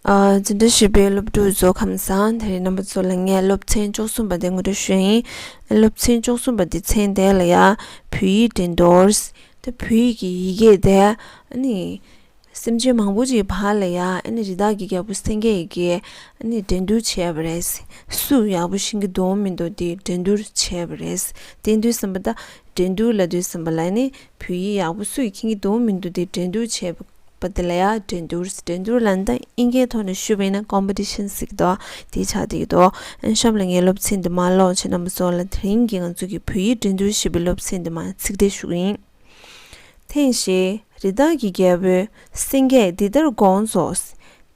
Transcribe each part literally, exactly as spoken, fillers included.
ཨ། འཛིན་གྲྭ་བཞི་པའི་སློབ་ཕྲུག་ཚོ་ཁམས་བཟང་། དེ་རིང་རྣམ་པ་ཚོ་ལ་ངས་སློབ་ཚན་བཅུ་གསུམ་པ་དེ་ངོ་སྤྲོད་ཞུ་ཡིན། སློབ་ཚན་བཅུ་གསུམ་པ་དེ་མཚན་དེ་ལ་ཡ་བོད་ཡིག་འགྲན་བསྡུར། དེ་བོད་ཡིག་གི་ཡི་གེ་དེ་ཨ་ནི་སེམས་ཅན་མང་པོ་ཅིག་བར་ལ་ཡ་ཨ་ནི་རི་དྭགས་ཀྱི་རྒྱལ་པོ་སེང་གེ་ཡི་གེ་ཨ་ནི་འགྲན་བསྡུར་བྱས་པ་རེད། སུ་ཡག་པོ་ཤེས་ཀྱི་འདུག་མི་འདུག་དེ་འགྲན་བསྡུར་བྱས་པ་རེད། དེ་དུས་ཙམ་པ་ད་འགྲན་བསྡུར་ལབ་དུས་ཙམ་པ་ལ་ནི་བོད་ཡིག་ཡག་པོ་སུས་མཁྱེན་གྱི་འདུག་མི་འདུག་དེ་འགྲན་བསྡུར་བྱས་པ་དེ་ལ་ཡ་འགྲན་བསྡུར། འགྲན་བསྡུར་ལབ་ན་ད་དབྱིན་སྐད་ཐོག་ནས་ཞུས་པ་ཡིན་ན་ཀོམ་པི་ཊི་ཤན་ཟེར་གྱི་འདུག་དེ་ཆགས་བསྡད་ཀྱི་འདུག་ཨན་གཤམ་ལ་ངའི་སློབ་ཚན་འདི་མར་ཀློག་བྱས། རྣམ་པ་ཚོ་ལ་དེ་རིང་གི་ང་ཚོ་གི་བོད་ཡིག་འགྲན་བསྡུར་ཞེས་པའི་སློབ་ཚན་འདི་མར་ཚིག་འགྲེལ་ཞུ་གི་ཡིན། ཐེངས་ཤིག་རི་དྭགས་ཀྱི་རྒྱལ་པོས་སེང་གེས་འདི་ལྟར་དགོངས་སོ།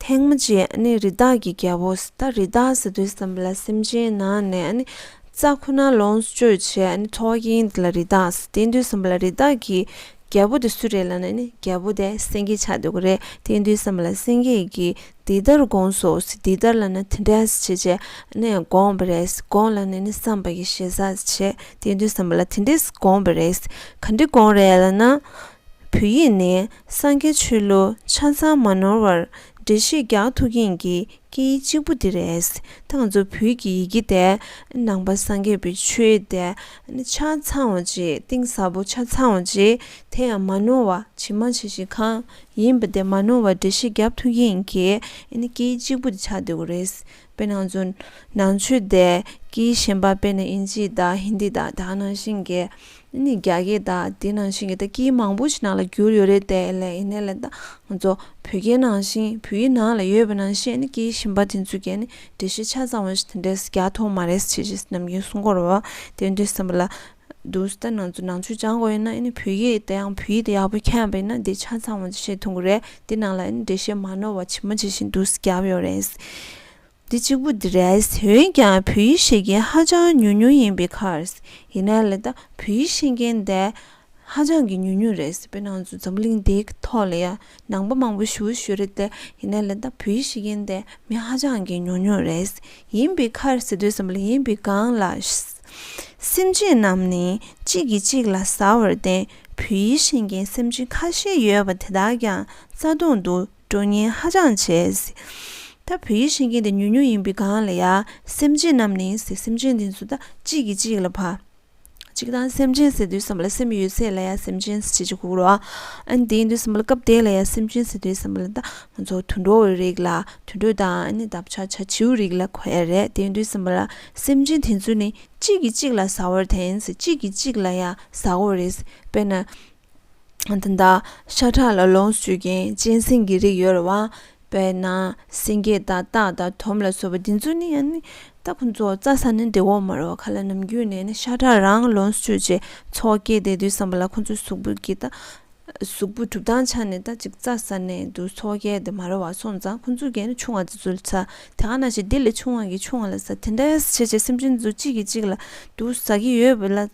ཐེངས་མ་གཅིག་ཨ་ནི་རི་དྭགས་ཀྱི་རྒྱལ་པོ། ད་རི་དྭགས་ཟེར་དུས་ཙམ་པ་ལ་སེམས་ཅན་ནང་ནས་ཨ་ནི་རྩྭ་ཁོ་ན་ལོངས་སྤྱོད་བྱས་ཨ་ནི་འཚོ་བ་སྐྱེལ་མཁན་དེ་ལ་རི་དྭགས་ཟེར། དེ་དུས་ཙམ་པ་ལ་རི་དྭགས་ཀྱི་རྒྱལ་པོ་དེ་སུ་རེད་ལབ་ན་ཨ་ནི་རྒྱལ་པོ་དེ་སེང་གེ་ཆགས་བསྡད་ཀྱི་རེད། དེ་དུས་ཙམ་པ་ལ་སེང་གེ་གིས་འདི་ལྟར་དགོངས་སོ་ཟེར། འདི་ལྟར་ལབ་ན་དེ་འདྲ་ཟེར་བྱས་བྱས་ཨ་ནི་དགོངས་པ་རེད། དགོངས་ལབ་ན་ཨ་ནི་བསམ་པ་གི་ཞེ་ས་བྱས། དེ་དུས་ཙམ་པ་ལ་དེ་འདྲས་དགོངས་པ་རེད། ག་འདྲ་དགོངས་རེད་ལབ་ན། བོད་ཡིག་ནི་སངས་རྒྱས་ཆོས་ལུགས་ཆ་ཚང་མ་ནོར་བར་འགྲེལ་བཤད་རྒྱག་ཐུབ་མཁན་གྱི་སྐད་ཡིག་གཅིག་པུ་དེ་རེད། ད་ང་ཚོ་བོད་ཀྱི་ཡི་གེ་དེ་ནང་པ་སངས་རྒྱས་པའི་ཆོས་དེ་ཆ་ཚང་བ་ཅིག་གཏིང་ཟབ་པོ་ཆ་ཚང་བ་ཅིག་དེ་ཡང་མ་ནོར་བ་ཇི་མ་ཇི་བཞིན་གང་ཡིན་པ་དེ་མ་ནོར་བ་འགྲེལ་བཤད་རྒྱབ་ཐུབ་མཁན་གྱི་སྐད་ཡིག་གཅིག་པུ་དེ་ཆགས་བསྡད་ཀྱི་རེད། དཔེར་ན་ང་ཚོ་ནང་ཆོས་དེ་སྐད་ཡིག་གཞན་པ་དཔེར་ན་དབྱིན་ཇི་དང་ཧིན་དི་དང་དེ་ནང་བཞིན་གྱི་ཨ་ནི་རྒྱ་སྐད་དང་དེ་ནང་བཞིན་གྱི་ད་སྐད་ཡིག་མང་པོ་ཞིག་ནང་ལ་བསྒྱུར་ཡོད་རེད་དེ། ལས་ཡིན་ནའི་ལས་ད་ང་ཚོ་བོད་སྐད་ནང་བཞིན་བོད་ཡིག་ནང་ལ་ཡོད་པ་ནང་བཞིན་ཨ་ནི་སྐད་ཡིག་གཞན་པ་དེ་ཚོ་གི་ཨ་ནི་འགྲེལ་བཤད་ཆ་ཚང་བ་ཞིག་དེ་འདྲས་རྒྱག་ཐུབ་མ་རེད་ཅེས་ཅེས་ནམ་རྒྱུན་གསུང་གི་ཡོད་རེད་བ། དེ་འདྲས་བསམ་པ་ལ་འདུག་སེ་ད་ང་ཚོ་ནང་ཆོས་སྦྱང་དགོས་ཡིན་ན་ཨ་ནི་བོད་ཡིག་དེ་ཡང་བོད་ཡིག་དེ་ཡག་པོ་མཁྱེན་པ་ཡིན་ན་དེ་ཆ་ཚང་བ་ཅིག་ཤེས་ཐུབ་ཀྱི་རེད། དེ་ནང་ལ་ཨ་ནི་འགྲེལ་བཤད་མ་ནོར་བ་ཇི་མ་ཇི་བཞིན་འདུག་སེ་རྒྱབ་ཡོད་རེད། འདི་གཅིག་པུ་འདི་རེད། འོན་ཀྱང་བོད་ཡིག་ཤེས་མཁན་ཧ་ཅང་ཉུང་ཉུང་ཡིན་པའི་ཁར། ཡིན་ནའི་ལས་ད་བོད་ཡིག་ཤེས་མཁན་དེ་ཧ་ཅང་གི་ཉུང་ཉུང་རེད། དཔེར་ན་ང་ཚོ་འཛམ་བུ་གླིང་འདིའི་ཐོག་ལ་ཡ་ནང་པ་མང་པོ་ཞེ་པོ་ཅིག་ཡོད་རེད་དེ། ཡིན་ནའི་ལས་ད་བོད་ཡིག་ཤེས་མཁན་དེ་མི་ཧ་ཅང་གི་ཉུང་ཉུང་རེད། ཡིན་པའི་ཁར་ཟེར་དུས་ཙམ་པ་ལ་ཡིན་པའི་སྒང་ལ། སེམས་ཅན་རྣམས་ནི་གཅིག་གིས་གཅིག་ལ་ཟ་བར་བརྟེན་བོད་ཡིག་ཤེས་མཁན་སེམས་ཅན་ཁ་ཤས་ཡོད་པ་དེ་དག་ཀྱང་རྩ་སྟོང་དུ་འགྲོ་ཉེན་ཧ་ཅང་ཆེ། ད་བོད་ཡིག་ཤེས་མཁན་དེ་ཉུང་ཉུང་ཡིན་པའི་སྒང་ལ་ཡ་སེམས་ཅན་རྣམས་ནི་ཟེར། སེམས་ཅན་དེ་ཚོ་ད་གཅིག་གིས་གཅིག་ལ་ཕ། གཅིག་དང་སེམས་ཅན་ཟེར་དུས་ཙམ་པ་ལ་སེམས་ཡོད་ཚད་ལ་ཡ་སེམས་ཅན་ཟེར་གྱི་གོ་རོ། ཨ་ནི་དེ་ཡིན་དུས་ཙམ་པ་ལ་སྐབས་དེ་ལ་ཡ་སེམས་ཅན་ཟེར་དུས་ཙམ་པ་ལ་ད་ང་ཚོ་དུད་འགྲོ་བའི་རིགས་ལ་དུད་འགྲོ་དང་ཨ་ནི་འདབ་ཆགས་བྱ་བྱིའུ་རིགས་ལ་གོ་ཡ་རེད། དེ་ཡིན་དུས་ཙམ་པ་ལ་སེམས་ཅན་དེ་ཚོ་ནི་གཅིག་གིས་གཅིག་ལ་ཟ་བར་བརྟེན་ཟེར། གཅིག་གིས་གཅིག་ལ་ཡ་ཟ་གོ་རེད། དཔེར་ན། ད་ལྟ་ཤ་ཁྲག་ལ་ལོངས་སྤྱོད་མཁན་གཅན་གཟན་གྱི་རིགས་ཡོད་རེད་བ། དཔེར་ན་སེང་གེ་དང་སྟག་དང་དོམ་ལ་སོགས་པ་འདི་ཚོ་ནི་ཨ་ནི་ད་ཁོ་ཚོ་རྩྭ་ཟ་ནས་བསྡད་ཡོད་མ་རེད་བ། ཁ་ལག་ནམ་རྒྱུན་ནས་ནི་ཤ་ཁྲག་རང་ལོངས་སྤྱོད་བྱས་འཚོ་བ་སྐྱེལ་བསྡད་དུས་ཙམ་པ་ལ་ཁོ་ཚོའི་གཟུགས་པོ་གི་ད་གཟུགས་པོ་གྲུབ་སྟངས་ཆ་ནས་ད་ཅིག་རྩྭ་ཟ་ནས་འདུག་འཚོ་བ་སྐྱེལ་བསྡད་མ་རེད་བ། སོང་ཙང་ཁོ་ཚོ་གིས་ནི་ཆུང་བ་དེ་ཚོ་ལ་ཟ། དེ་ག་ནང་བཞིན་འདི་ལས་ཆུང་བ་གིས་ཆུང་བ་ལ་ཟ། དེ་འདྲ་བྱས་བྱས་སེམས་ཅན་ཚོ་གཅིག་གིས་གཅིག་ལ་འདུག་ཟ་གི་ཡོད་པ་ལ་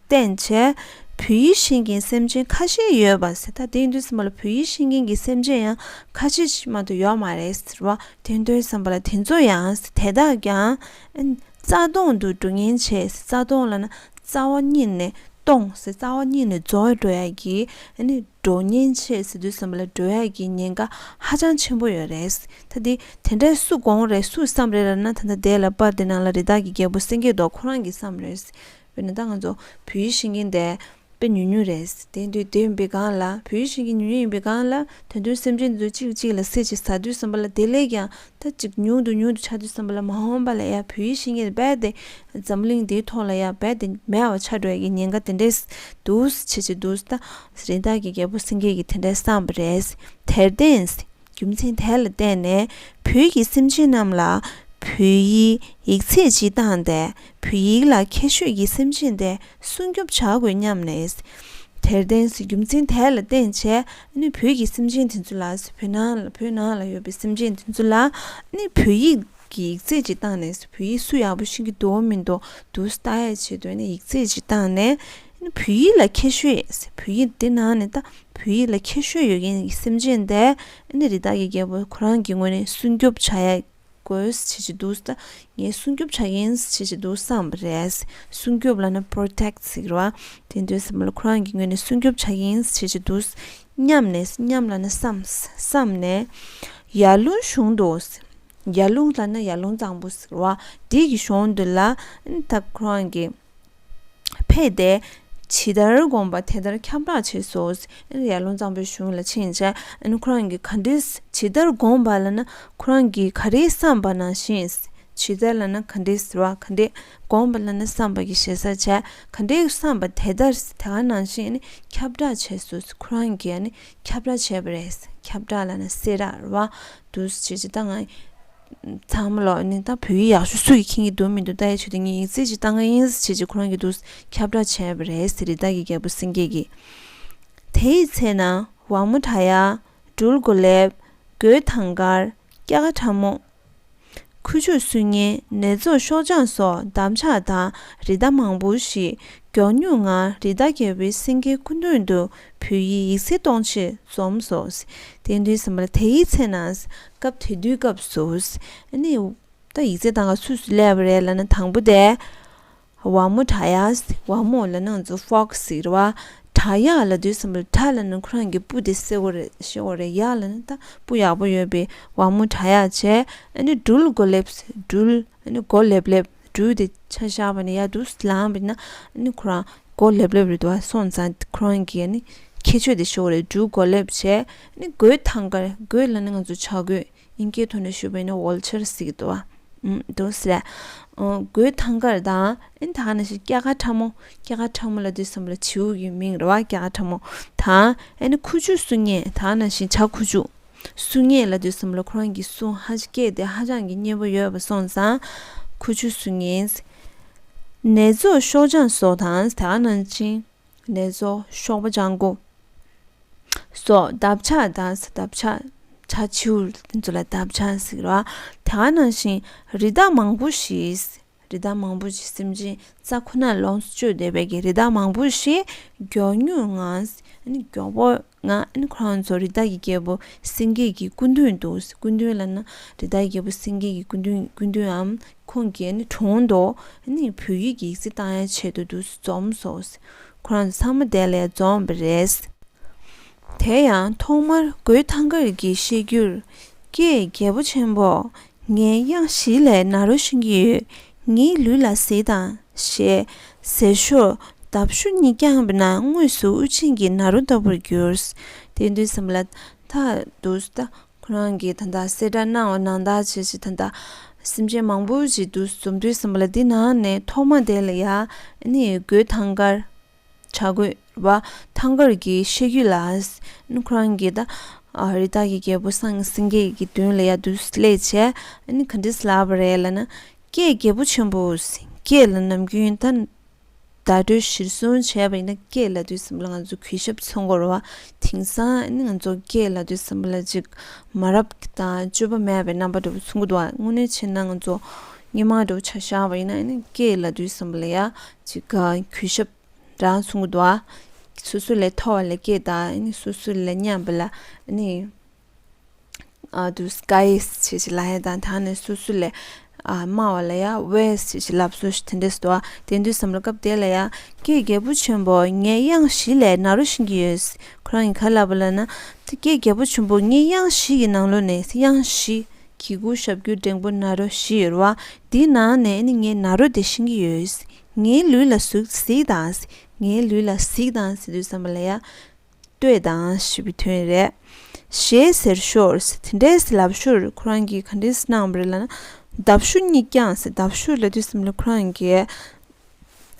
བརྟེན་བྱས་བོད་ཡིག་ཤེས་མཁན་སེམས་ཅན་ཁ་ཤས་ཡོད་པ་ཟེར། ད་དེ་ཡིན་དུས་ཙམ་པ་ལ་བོད་ཡིག་ཤེས་མཁན་གྱི་སེམས་ཅན་ཡང་ཁ་ཤས་ཤིག་མ་གཏོགས་ཡོད་མ་རེད་ཟེར་བ། དེ་ཡིན་དུས་ཙམ་པ་ལ་དེ་ཚོ་ཡང་དེ་དག་ཀྱང་རྩ་སྟོང་དུ་འགྲོ་ཉེན་ཆེ་ཟེར། རྩ་སྟོང་ལབ་ན་རྩ་བ་ཉིད་ནས་སྟོང་ཟེར། རྩ་བ་ཉིད་ནས་རྫོགས་འགྲོ་ཡ་གི་ཨ་ནི་འགྲོ་ཉེན་ཆེ་ཟེར་དུས་ཙམ་པ་ལ་འགྲོ་ཡ་གི་ཉེན་ཁ་ཧ་ཅང་ཆེན་པོ་ཡོད་རེད། ད་དེ་དེ་འདྲའི་སུ་དགོངས་རེད་སུ་བསམ་རེད་ལབ་ན། ད་ལྟ་དེ་ལ་པར་དེ་ནང་ལ་རི་དྭགས་ཀྱི་རྒྱལ་པོ་སེང་གེ་འདུག་ཁོ་རང་གིས་བསམ་རེད། དཔེར་ན་ད་ང་ཚོ་བོད་ཡིག་ཤེས་མཁན་དེ་དཔེ་ཉུང་ཉུང་རེད། དེ་དུས་དེ་ཡིན་པའི་སྒང་ལ་བོད་ཡིག་ཤེས་མཁན་ཉུང་ཉུང་ཡིན་པའི་སྒང་ལ་དོན་དུ་སེམས་ཅན་དེ་ཚོ་གཅིག་གཅིག་ལ་བསད་ཅིག་ཟ་དུས་ཙམ་པ་ལ་དེ་ལས་ཀྱང་ད་ཅིག་ཉུང་དུ་ཉུང་དུ་ཆགས་དུས་ཙམ་པ་ལ་མ་འོངས་པ་ལ་ཡ་བོད་ཡིག་ཤེས་མཁན་དེ་རྦད་དེ་འཛམ་གླིང་འདིའི་ཐོག་ལ་ཡ་རྦད་དེ་མེད་པ་ཆགས་འགྲོ་ཡ་གི་ཉེན་ཁ་དེ་འདྲས་འདུག་བྱས་ཅིག་འདུག་ད་རི་དྭགས་ཀྱི་རྒྱལ་པོ་སེང་གེ་གིས་དེ་འདྲས་བསམ་པ་རེད། དེར་བརྟེན། རྒྱུ་མཚན་དེ་ལ་བརྟེན་ནས་བོད་ཀྱི་སེམས་ཅན་རྣམས་ལ་བོད་ཡིག་ཡིག་ཚད་ཅིག་བཏང་སྟེ་བོད་ཡིག་ལ་མཁས་ཤོས་ཀྱི་སེམས་ཅན་དེ་སྲུང་སྐྱོབ་བྱ་དགོས་སྙམ་ནས། དེར་བརྟེན་ཟེར་རྒྱུ་མཚན་དེ་ལ་བརྟེན་བྱས་ནི་བོད་ཀྱི་སེམས་ཅན་དེ་ཚོ་ལ་བོད་ནང་ལ་བོད་ནང་ལ་ཡོད་པའི་སེམས་ཅན་དེ་ཚོ་ལ་ནི་བོད་ཡིག་གི་ཡིག་ཚད་ཅིག་བཏང་ནས་བོད་ཡིག་སུ་ཡག་པོ་ཤེས་ཀྱི་འདུག་མི་འདུག་འདུག་ལྟ་ཡ་ཆེད་དུ་ནི་ཡིག་ཚད་ཅིག་བཏང་ནས་ནི་བོད་ཡིག་ལ་མཁས་ཤོས་བོད་ཡིག་དེ་ནང་ནས་ད། བོད་ཡིག་ལ་མཁས་ཤོས་ཡོད་མཁན་གྱི་སེམས་ཅན་དེ་ཨ་ནི་རི་དྭགས་ཀྱི་རྒྱལ་པོ་ཁོ་རང་གི་ངོས་ནས་སྲུང་སྐྱོབ་བྱ་ཡ་དགོས་ཞེས་བྱས་འདུག་ད་ངས་སྲུང་སྐྱོབ་བྱ་མཁན་ཞེས་བྱས་འདུག་བསམ་པ་རེད། སྲུང་སྐྱོབ་ལབ་ན་པྲོ་ཊེག་ཟེར་གི་རེད་བ། དེ་འདུག་བསམ་པ་ལ་ཁོ་རང་གི་ངོས་ནས་སྲུང་སྐྱོབ་བྱ་མཁན་ཞེས་བྱས་འདུག་སྙམ་ནས། སྙམ་ལབ་ན་བསམ། བསམ་ནས། ཡར་ཀླུང་གཞུང་དུ། ཡར་ཀླུང་ལབ་ན་ཡར་ཀླུང་གཙང་པོ་ཟེར་བ། དེ་གི་གཞུང་དུ་ལ་ད་ཁོ་རང་གི་ཕེབས་ཏེ། ཇི་ལྟར་དགོངས་པ་དེ་ལྟར་ཁྱབ་བསྒྲགས་བྱས་སོ། ཡར་ཀླུང་གཙང་པོའི་གཞུང་ལ་ཕྱིན་བྱས། ཁོ་རང་གི་ག་འདྲས་ཇི་ལྟར་དགོངས་པ་ལབ་ན་ཁོ་རང་གི་ག་རེ་བསམ་པ་ནང་བཞིན། ཇི་ལྟར་ལབ་ན་ག་འདྲས་ཟེར་བ། ག་འདྲས་དགོངས་པ་ལབ་ན་བསམ་པ་གི་ཞེ་ས་བྱས། ག་འདྲས་བསམ་པ་དེ་ལྟར་དེ་ག་ནང་བཞིན་ཁྱབ་བསྒྲགས་བྱས་སོ། ཁོ་རང་གིས་ཁྱབ་བསྒྲགས་བྱས་པ་རེད། ཁྱབ་བསྒྲགས་ལབ་ན་གསལ་བསྒྲགས་རེད་བ། འདུག་སེ་བྱས་བྱས་ད་ང་ཚང་མ་ལོ་ནི་ད་བོད་ཡིག་ཡག་ཤོས་སུ་ཡིས་མཁྱེན་གྱི་འདུག་མི་འདུག་ལྟ་ཡ་ཆོས་དེ་ངས་ཡིག་ཚད་ཅིག་བཏང་གི་ཡིན་ཟེར་བྱས་བྱས་ཁོ་རང་གིས་འདུག་སེ་ཁྱབ་བསྒྲགས་བྱས་པ་རེད་ཟེར། རི་དྭགས་ཀྱི་རྒྱལ་པོ་སེང་གེ་གིས། དེའི་ཚེ་ན་ཝ་མོ་དྲ་ཡ། སྦྲུལ་མགོ་ལེབ། རྒོད་ཐང་དཀར། སྐྱ་ཀ་ཁྲ་མོ། ཁུ་བྱུག་སུ་ཉེ། ནེ་ཙོ་ཤོག་ལྗང་སོགས་འདབ་ཆགས་དང་རི་དྭགས་མང་པོ་ཞིག་མགྱོགས་མྱུར་ངང་རི་དྭགས་རྒྱལ་པོའི་སེང་གེའི་སྐུ་མདུན་དུ་བོད་ཡིག་ཡིག་ཚད་གཏོང་ཕྱིར་འཛོམས་སོ། དེ་དུས་ཙམ་པ་ལ་དེའི་ཚེ་ན། སྐབས་དེ་དུས་སྐབས་སུ། ཨ་ནི། ད་ཡིག་ཚད་གཏང་ག་སུ་སུ་སླེབས་པ་རེད་ལབ་ན་དང་པོ་དེ། ཝ་མོ་དྲ་ཡ། ཝ་མོ་ལབ་ན་ང་ཚོ་ཕོག་སི་རེད་བ། དྲ་ཡ་ལབ་དུས་ཙམ་པ་ལ་དྲ་ལབ་ན་ཁོ་རང་གི་སྤུ་དེ་སེར་པོ་རེད་ཤེས་པ་རེད། ཡ་ལབ་ན་ད་སྤུ་ཡག་པོ་ཡོད་པའི་ཝ་མོ་དྲ་ཡ་བྱས། ཨ་ནི་སྦྲུལ་མགོ་ལེབ། སྦྲུལ། ཨ་ནི་མགོ་ལེབ་ལེབ། སྦྲུལ་དེ་ཆ་བཞག་པ་ནི་ཡ་འདུག་སེ་ལངས་པ་ན། ཨ་ནི་ཁོ་རང་མགོ་ལེབ་ལེབ་རེད་འདུག་བ། སོང་ཙང་ཁོ་རང་གི་ཨ་ནི་ཁྱད་ཆོས་དེ་ཤེས་པ་རེད། སྦྲུལ་མགོ་ལེབ་བྱས། ཨ་ནི་རྒོད་ཐང་དཀར། རྒོད་ལབ་ན་ང་ཚོ་བྱ་རྒོད། དབྱིན་སྐད་ཐོག་ནས་ཞུས་པ་ཡིན་ན་ཝོལ་ཆར་ཟེར་གྱི་འདུག་བ། ཨུམ། འདུག་སེ་རེད། ཨོ། རྒོད་ཐང་དཀར་དང་། ཨ་ནི་ད་ག་ནང་བཞིན་སྐྱ་ཀ་ཁྲ་མོ། སྐྱ་ཀ་ཁྲ་མོ་ལབ་དུས་ཙམ་པ་ལ་བྱིའུ་གི་མིང་རེད་བ། སྐྱ་ཀ་ཁྲ་མོ་དང་། ཨ་ནི་ཁུ་བྱུག་སུ་ཉེ། ད་ག་ནང་བཞིན་བྱ་ཁུ་བྱུག་སུ་ཉེ་ལབ་དུས་ཙམ་པ་ལ་ཁོ་རང་གི་སུ་ཧ་ཅང་སྐད་དེ་ཧ་ཅང་གི་སྙན་པོ་ཡོད་པ་སོང་ཙང་། ཁུ་བྱུག་སུ་ཉེ། ནེ་ཙོ་ཤོག་ལྗང་སོགས་དང་། ད་ག་ནང་བཞིན་ནེ་ཙོ་ཤོག་པ་ལྗང་གུ། སོགས་འདབ་ཆགས་དང་། འདབ་ཆགས། བྱ་བྱིའུ་དེ་ཚོ་ལ་འདབ་ཆགས་ཟེར་བ། དེ་ག་ནང་བཞིན་རི་དྭགས་མང་པོ་ཞིག་རི་དྭགས་མང་པོ་ཞིག་སེམས་ཅན་རྩྭ་ཁོ་ན་ལོངས་སུ་སྤྱོད་བསྡད་པའི་གི་རི་དྭགས་མང་པོ་ཞིག་མགྱོགས་མྱུར་ངང་། ཨ་ནི་མགྱོགས་པོ་ངང་། ཨ་ནི་ཁོ་རང་ཚོ་རི་དྭགས་ཀྱི་རྒྱལ་པོ་སེང་གེ་གི་སྐུ་མདུན་དུ། སྐུ་མདུན་ལབ་ན་རི་དྭགས་ཀྱི་རྒྱལ་པོ་སེང་གེ་གི་སྐུ་མདུན། སྐུ་མདུན་འམ་ཁོང་གི་ཨ་ནི་དྲུང་དུ། ཨ་ནི་བོད་ཡིག་གི་ཡིག་ཚད་བཏང་ཡ་ཆེད་དུ་འདུག་སེ་འཛོམས་སོ། ཁོ་རང་ཚོ་ཚང་མ་དེ་ལ་འཛོམས་པ་རེད། དེ་ཡང་ཐོག་མར་རྒོད་ཐང་དཀར་གྱིས་བཤད་རྒྱུར། ཀྱེ་རྒྱལ་པོ་ཆེན་པོ། ངས་གཡང་བཞི་ལས་ན་རོ་ཤེས་ཀྱི་ཡོད། ངའི་ལུས་ལ་གཟིགས་དང་ཞེས་ཟེར་ཞོར་འདབ་གཤོག་གཉིས་བརྐྱངས་པ་ན་དངོས་སུ་དབུ་ཅན་གྱི་ན་རོ་ལྟ་བུར་གྱུར། དེ་དུས་ཙམ་པ་ལ་ད་འདུག་སེ་ད་ཁོ་རང་གིས་ད་ལྟ་གསལ་བསྒྲགས་གནང་བ་ནང་ལྟར་བྱས་བྱས་ད་ལྟ་སེམས་ཅན་མང་པོ་ཞིག་འདུག་སེ་འཛོམས་དུས་ཙམ་པ་ལ་འདི་ནང་ནས་ཐོག་མ་དེ་ལ་ཡ་ཨ་ནི་རྒོད་ཐང་དཀར། བྱ་རྒོད་པ་ཐང་དཀར་གྱིས་བཤད་རྒྱུ་ལ། ཨ་ནི་ཁོ་རང་གིས་ད་ཨ་རི་དྭགས་ཀྱི་རྒྱལ་པོ་སང་སེང་གེ་གི་མདུན་ལ་ཡ་འདུག་སེ་སླེབས་བྱས། ཨ་ནི་ག་འདྲས་ལབ་པ་རེད་ལབ་ན། ཀྱེ་རྒྱལ་པོ་ཆེན་པོ། ཀྱེ་ལབ་ནམ་རྒྱུན་ད་བརྡ་སྤྲོད་གཞིར་བཟུང་བྱས་པ་ཡིན་ན་ཀྱེ་ལབ་དུས་ཙམ་པ་ལ་ང་ཚོ་གུས་ཞབས་མཚོན་གྱི་རེད་བ། དེང་སང་ཨ་ནི་ང་ཚོ་ཀྱེ་ལབ་དུས་ཙམ་པ་ལ་ཅིག་མ་རབས་དང་སྤྱོད་པ་མེད་པའི་རྣམ་པ་འདྲ་པོ་མཚོན་གྱི་འདུག་བ། དངོས་གནས་བྱས་ན་ང་ཚོ་སྔོན་མ་འདྲ་པོ་ཆ་བཞག་པ་ཡིན་ན་ཨ་ནི་ཀྱེ་ལབ་དུས་ཙམ་པ་ལ་ཡ་ཅིག་གུས་ཞབས་རང་མཚོན་གྱི་འདུག་ཨ། སོ་སོ་ལས་མཐོ་བ་ལ་ཀྱེ་དང་། ཨ་ནི་སོ་སོ་ལས་མཉམ་པ་ལ་ཨ་ནི་ཨ་དུ་སྐའི་ཞེས་ཞེས་ལབ་ཡ་དང་། ད་ནི་སོ་སོ་ལས་ཨ་དམའ་བ་ལ་ཡ་ཝེ་ཞེས་ཞེས་ལབ་སོ་ཞེས་དེ་འདྲས་འདུག་ཨ། དེ་དུས་ཙམ་ལ་སྐབས་དེ་ལ་ཡ་ཀྱེ་རྒྱལ་པོ་ཆེན་པོ། ངས་གཡང་བཞི་ལས་ན་རོ་ཤེས་ཀྱི་ཡོད། ཁོ་རང་གིས་ག་ལབ་པ་ལབ་ན། ཀྱེ་རྒྱལ་པོ་ཆེན་པོ། ངས་གཡང་བཞི་གི་ནང་ལོགས་ནས། གཡང་བཞི། གི་གུ་ཞབས་ཀྱུ་འགྲེང་བུ་ན་རོ་བཞི་ཡོད་རེད་བ། འདིའི་ནང་ནས་ནི་ངས་ན་རོ་དེ་ཤེས་ཀྱི་ཡོད། ངའི་ལུས་ལ་གཟིགས་གཟིགས་དང་། ངའི་ལུས་ལ་གཟིགས་དང་ཟེར་དུས་ཙམ་པ་ལ་ཡ། ལྟོས་དང་ཞེས་པའི་དོན་རེད། ཞེས་ཟེར་ཞོར་དེ་འདྲས་ལབ་ཞོར་ཁོ་རང་གིས་ག་འདྲས་གནང་བ་རེད་ལབ་ན། འདབ་གཤོག་གཉིས་བརྐྱངས་ཟེར། འདབ་གཤོག་ལབ་དུས་ཙམ་པ་ལ་ཁོ་རང་གིས་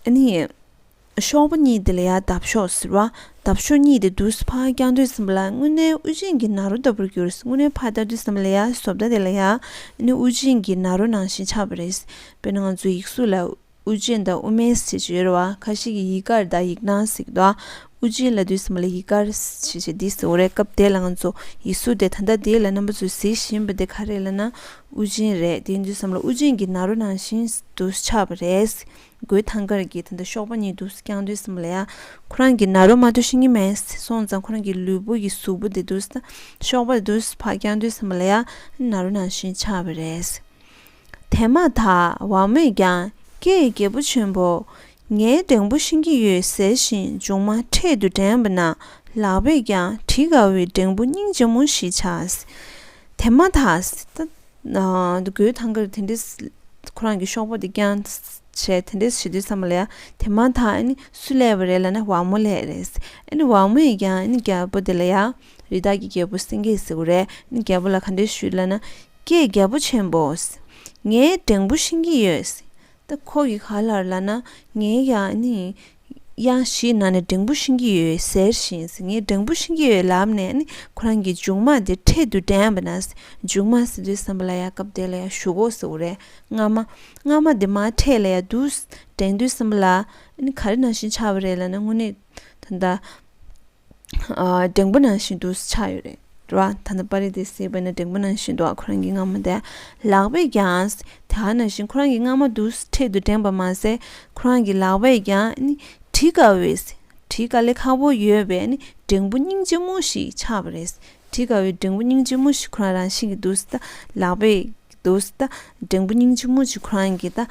ཨ་ནི། གཤོག་པ་གཉིས་དེ་ལ་ཡ་འདབ་གཤོག་ཟེར་བ། འདབ་གཤོག་གཉིས་དེ་འདུག་སེ་ཕར་བརྐྱང་དུས་ཙམ་པ་ལ་དངོས་གནས་དབུ་ཅན་གྱི་ན་རོ་ལྟ་བུར་གྱུར། དངོས་གནས་ཕར་ལྟ་དུས་ཙམ་པ་ལ་ཡ་བཟོ་ལྟ་དེ་ལ་ཡ་ཨ་ནི་དབུ་ཅན་གྱི་ན་རོ་ནང་བཞིན་ཆགས་པ་རེད། དཔེར་ན་ང་ཚོ་ཡིག་གཟུགས་ལ་དབུ་ཅན་དང་དབུ་མེད་ཟེར་གྱི་ཡོད་རེད་བ། ཁ་ཤས་ཀྱིས་ཡིག་དཀར་དང་ཡིག་ནག་ཟེར་གྱི་འདུག་དབུ་ཅན་ལབ་དུས་ཙམ་པ་ལ་ཡིག་དཀར་ཞེས་བྱས་འདི་ཟེར་བ་རེད། སྐབས་དེ་ལ་ང་ཚོ་ཡིག་གཟུགས་དེ་ད་ལྟ་དེ་ལ་རྣམ་པ་ཚོས་གཟིགས་བཞིན་པ་དེ་ག་རེ་ལབ་ན་དབུ་ཅན་རེད། དེ་ཡིན་དུས་ཙམ་པ་ལ་དབུ་ཅན་གྱི་ན་རོ་ནང་བཞིན་དུ་ཆགས་པ་རེད། རྒོད་ཐང་དཀར་གྱིས་ད་ལྟ་གཤོག་པ་གཉིས་འདུག་སེ་བརྐྱང་དུས་ཙམ་པ་ལ་ཡ། ཁོ་རང་གིས་ན་རོ་མ་གཏོགས་ཤེས་ཀྱི་མེད་སོང་ཙང་ཁོ་རང་གི་ལུས་པོ་གི་གཟུགས་པོ་དེ་འདུག་སེ་གཤོག་པ་འདུག་སེ་ཕར་བརྐྱང་དུས་ཙམ་པ་ལ་ཡ་ན་རོ་ནང་བཞིན་ཆགས་པ་རེད། དེ་མ་ཐག་ཝ་མོས་ཀྱང་ཀྱེ་རྒྱལ་པོ་ཆེན་པོ། ངའི་འགྲེང་བུ་ཤེས་ཀྱི་ཡོད་ཟེར་བཞིན་མཇུག་མ་འཕྲེད་དུ་འགྲེངས་པ་ན་ལག་པས་ཀྱང་གྲི་དཀར་བའི་འགྲེང་བུ་སྙིང་རྗེ་མོ་ཞིག་ཆགས། དེ་མ་ཐག་ད་ཨ་གོས་ཐང་དཀར་དེ་འདྲས་ཁོ་རང་གི་གཤོག་པ་དེ་བརྐྱངས་བྱས་དེ་འདྲས་བྱེད་དུས་ཙམ་པ་ལ་ཡ། དེ་མ་ཐག་ཨ་ནི་སུ་སླེབས་པ་རེད་ལབ་ན་ཝ་མོ་སླེབས་རེད། ཨ་ནི་ཝ་མོ་ཡིས་ཀྱང་ཨ་ནི་རྒྱལ་པོ་དེ་ལ་ཡ། རི་དྭགས་ཀྱི་རྒྱལ་པོ་སེང་གེས་ཟེར་བ་རེད། ཨ་ནི་རྒྱལ་པོ་ལ་ག་འདྲས་ཞུས་ལབ་ན། ཀྱེ་རྒྱལ་པོ་ཆེན་པོ། ངས་འགྲེང་བུ་ཤེས་ཀྱི་ཡོད། ད་ཁོ་གིས་ག་ལབ་ལབ་ན། ངས་ཀྱང་ཨ་ནི་གཡང་གཞིའི་ནང་ནས་འགྲེང་བུ་ཤེས་ཀྱི་ཡོད་ཟེར་བཞིན། ངས་འགྲེང་བུ་ཤེས་ཀྱི་ཡོད་ལབ་ནས་ཨ་ནི་ཁོ་རང་གི་མཇུག་མ་དེ་འཕྲེད་དུ་འགྲེངས་པ་ན། མཇུག་མ་ཟེར་དུས་ཙམ་པ་ལ་ཡ་སྐབས་དེ་ལ་ཡ་གཞུག་གུ་ཟེར་བ་རེད། རྔ་མ། རྔ་མ་དེ་མར་འཕྲེད་ལ་ཡ་འདུག་འགྲེང་དུས་ཙམ་པ་ལ་ཨ་ནི་ག་རེ་ནང་བཞིན་ཆགས་པ་རེད་ལབ་ན། དངོས་གནས་ད་ལྟ་ཨ་འགྲེང་བུ་ནང་བཞིན་དུ་ཆགས་ཡོད་རེད། རེད་བ། ད་ལྟ་པར་རིས་དེ་གཟིགས་པ་ན་འགྲེང་བུ་ནང་བཞིན་འདུག་ཁོ་རང་གི་རྔ་མ་དེ། ལག་པས་ཀྱང་། དེ་ནང་བཞིན་ཁོ་རང་གི་རྔ་མ་འདུག་འཕྲེད་དུ་འགྲེངས་པ་མ་ཟད། ཁོ་རང་གི་ལག་པས་ཀྱང་ནི་བྲི་དཀའ་བའི། བྲི་དཀའ་ལས་ཁག་པོ་ཡོད་པའི་ནི་འགྲེང་བུ་སྙིང་རྗེ་མོ་ཞིག་ཆགས་པ་རེད། བྲི་དཀའ་བའི་འགྲེང་བུ་སྙིང་རྗེ་མོ་ཞིག་ཁོ་རང་རང་བཞིན་གྱིས་འདུག་ད་ལག་པས། འདུག་ད་འགྲེང་བུ་སྙིང་རྗེ་མོ་ཅིག་ཁོ་རང་གིས་ད་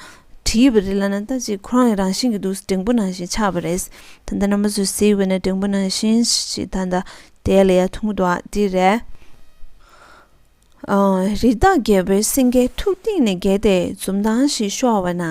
བྲིས་པ་རེད་ལབ་ན། ད་ཅིག་ཁོ་རང་རང་བཞིན་གྱིས་འདུག་འགྲེང་བུ་ནང་བཞིན་ཆགས་པ་རེད། ད་ལྟ་རྣམ་པ་ཚོས་གཟིགས་པ་ན་འགྲེང་བུ་ནང་བཞིན་ཞིག་ད་ལྟ་དེ་ལ་ཡ་མཐོང་གི་འདུག་ཨ་འདི་རེད། ཨ། རི་དྭགས་རྒྱལ་པོའི་སེང་གེ་ཐུགས་གཏིང་ནས་དགྱེས་ཏེ་འཛུམ་མདངས་ཤིག་ཤོར་བ་ན།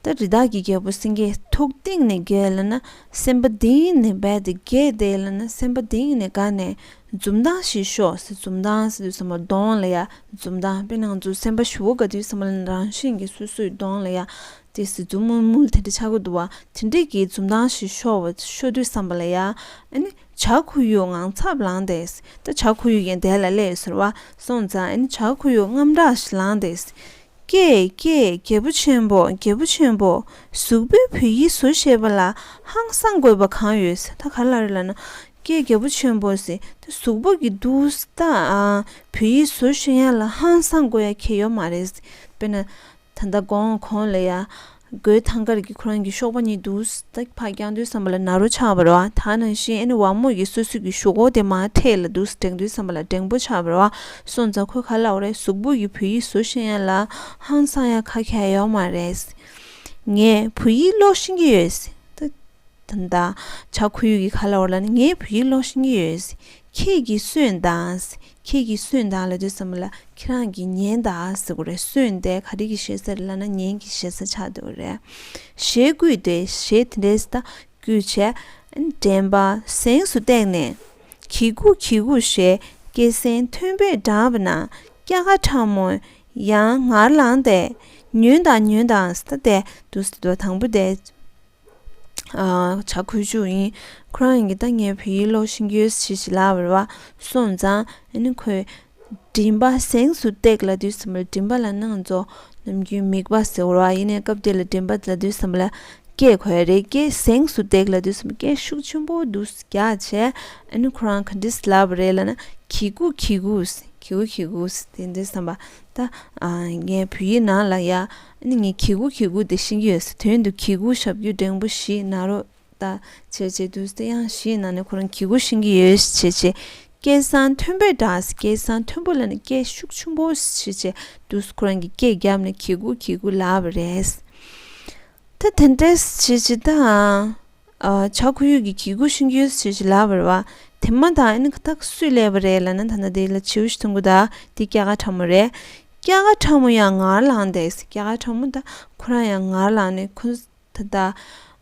ད་རི་དྭགས་ཀྱི་རྒྱལ་པོ་སེང་གེ་ཐུགས་གཏིང་ནས་དགྱེས་ལབ་ན། སེམས་པ་གཏིང་ནས་རྦད་དེ་དགྱེས་ཏེ་ལབ་ན། སེམས་པ་གཏིང་ནས་དགའ་ནས་འཛུམ་མདངས་ཤིག་ཤོར་ཟེར། འཛུམ་མདངས་ཟེར་དུས་ཙམ་པ་གདོང་ལ་ཡ་འཛུམ་མདངས། དཔེར་ན་ང་ཚོ་སེམས་པ་ཞེ་པོ་དགའ་དུས་ཙམ་པ་ལ་རང་བཞིན་གྱིས་སོ་སོའི་གདོང་ལ་ཡ་དེ་སེ་འཛུམ་དམུལ་དམུལ་དེ་འདྲ་ཆགས་ཀྱི་འདུག་བ། དེ་འདྲས་ཀྱི་འཛུམ་མདངས་ཤིག་ཤོར་བ། ཤོར་དུས་ཙམ་པ་ལ་ཡ། ཨ་ནི་བྱ་ཁོར་ཡུག་ངང་ཚབ་ལངས་ཏེ། ད་བྱ་ཁོར་ཡུག་ཡང་དེ་ལ་སླེབས་ཟེར་བ། སོང་ཙང་ཨ་ནི་བྱ་ཁོར་ཡུག་རྔམ་དྲག་ཞིག་ལངས་ཏེ། ཀྱེ་ཀྱེ་རྒྱལ་པོ་ཆེན་པོ། རྒྱལ་པོ་ཆེན་པོ། གཟུགས་པོའི་བོད་ཡིག་བཟོ་ཤེས་པ་ལ་ཧང་སང་དགོས་པ་གང་ཡོད་ཟེར། ད་ག་ལ་རེད་ལབ་ན། ཀྱེ་རྒྱལ་པོ་ཆེན་པོ་ཟེར། ད་གཟུགས་པོ་གི་འདུག་སེ་ད་ཨ་བོད་ཡིག་བཟོ་ཤེས་ཡ་ལ་ཧང་སང་དགོས་ཡ་གང་ཡོད་མ་རེད། དཔེར་ན་ད་ལྟ་གོང་གོང་ལ་ཡ་གོས་ཐང་དཀར་གྱི་ཁོ་རང་གི་གཤོག་པ་གཉིས་འདུག་སེ་ད་ཕར་བརྐྱངས་དུས་ཙམ་པ་ལ་ན་རོ་ཆགས་པ་རེད་བ། ད་ནང་བཞིན་ཨ་ནི་ཝ་མོ་གིས་སོ་སོ་གི་གཞུག་གུ་དེ་མར་འཕྲེད་ལ་འདུག་སེ་འགྲེང་དུས་ཙམ་པ་ལ་འགྲེང་བུ་ཆགས་པ་རེད་བ། སོང་ཙང་ཁོས་ག་ལབ་པ་རེད། གཟུགས་པོ་གི་བོད་ཡིག་བཟོ་ཤེས་ཡ་ལ་ཧང་སང་ཡ་གང་ཡང་ཡོད་མ་རེད། ངས་བོད་ཡིག་ཀློག་ཤེས་ཀྱི་ཡོད། ད་ད་ལྟ་བྱ་ཁོར་ཡུག་གིས་ག་ལབ་པ་ལབ་ན། ངས་བོད་ཡིག་ཀློག་ཤེས་ཀྱི་ཡོད། ཁྱེད་ཀྱིས་གསོན་དང་། ཁྱེད་ཀྱིས་གསོན་དང་ལབ་དུས་ཙམ་པ་ལ་ཁྱེད་རང་གིས་ཉན་དང་ཟེར་དགོས་རེད། གསོན་དེ་ག་རེ་གི་ཞེ་ས་རེད་ལབ་ན་ཉན་གྱི་ཞེ་ས་ཆགས་འགྲོ་གི་རེད། ཞེས་བསྐུལ་ཏེ། ཞེས་དེ་འདྲས་ད་བསྐུལ་བྱས། འདྲེན་པ་གཟེངས་སུ་བཏེགས་ནས། གྱི་གུག་གྱི་གུག་ཞེས་སྐད་གསེང་མཐོན་པོས་བསྒྲགས་པ་ན། སྐྱ་ཀ་ཁྲ་མོ་ཡང་ངར་ལངས་ཏེ། ཉོན་དང་ཉོན་དང་ཟེར་ཏེ་འདུག་སེ་འདུག་དང་པོ་དེ། ཨ། བྱ་ཁོར་ཡུག་ཡིན། ཁོ་རང་གིས་ད་ངས་བོད་ཡིག་ཀློག་ཤེས་ཀྱི་ཡོད་ཞེས་ཞིག་ལབ་པ་རེད་བ། སོང་ཙང་ཨ་ནི་ཁོས་མགྲིན་པ་གཟེངས་སུ་བཏེགས་ལབ་དུས་ཙམ་པ་ལ། མགྲིན་པ་ལབ་ན་ང་ཚོ་ནམ་རྒྱུན་མིད་པ་ཟེར་བ་རེད་བ། ཡིན་ནའི་སྐབས་དེ་ལ་མགྲིན་པ་ལབ་དུས་ཙམ་པ་ལ་སྐད་གོ་ཡ་རེད། སྐད་གཟེངས་སུ་བཏེགས་ལབ་དུས་ཙམ་པ་སྐད་ཤུགས་ཆེན་པོ་འདུག་སེ་རྒྱག་བྱས། ཨ་ནི་ཁོ་རང་ག་འདྲས་ལབ་པ་རེད་ལབ་ན། གྱི་གུག་གྱི་གུག་གྱི་གུག་གྱི་གུག་དེ་འདྲས་བསམ་པ། ད་ཨ་ངས་བོད་ཡིག་ནང་ལ་ཡ། ཨ་ནི་ངས་གྱི་གུག་གྱི་གུག་དེ་ཤེས་ཀྱི་ཡོད་ཟེར། དོན་དུ་གྱི་གུག་ཞབས་ཀྱུ་འགྲེང་བུ་བཞི་ན་རོ་ད་བྱས་བྱས་འདུག་སེ་དབྱངས་བཞིའི་ནང་ནས་ཁོ་རང་གྱི་གུག་ཤེས་ཀྱི་ཡོད་བྱས་བྱས། སྐད་གསང་མཐོན་པོས་བསྒྲགས། སྐད་གསང་མཐོན་པོ་ལབ་ནས་སྐད་ཤུགས་ཆེན་པོ་བྱས་བྱས་འདུག་སེ་ཁོ་རང་གིས་སྐད་བརྒྱབ་ནས་གྱི་གུག་གྱི་གུག་ལབ་པ་རེད། ད་དེ་འདྲས་བྱས་བྱས་ད། ཨ། བྱ་ཁོར་ཡུག་གིས་གྱི་གུག་ཤེས་ཀྱི་ཡོད་ཟེར་ཞིག་ལབ་པ་རེད་བ། དེ་མ་ད་ཨ་ནི་ད་སུས་སླེབས་པ་རེད་ལབ་ན། ད་ནི་དེ་ལ་བྱིའུ་ཞིག་མཐོང་གི་ད། དེ་སྐྱ་ཀ་ཁྲ་མོ་རེད། སྐྱ་ཀ་ཁྲ་མོ་ཡང་ངར་ལངས་ཏེ། སྐྱ་ཀ་ཁྲ་མོ་ད་ཁོ་རང་ཡང་ངར་ལངས་ནས་ཁོ་ད་ད།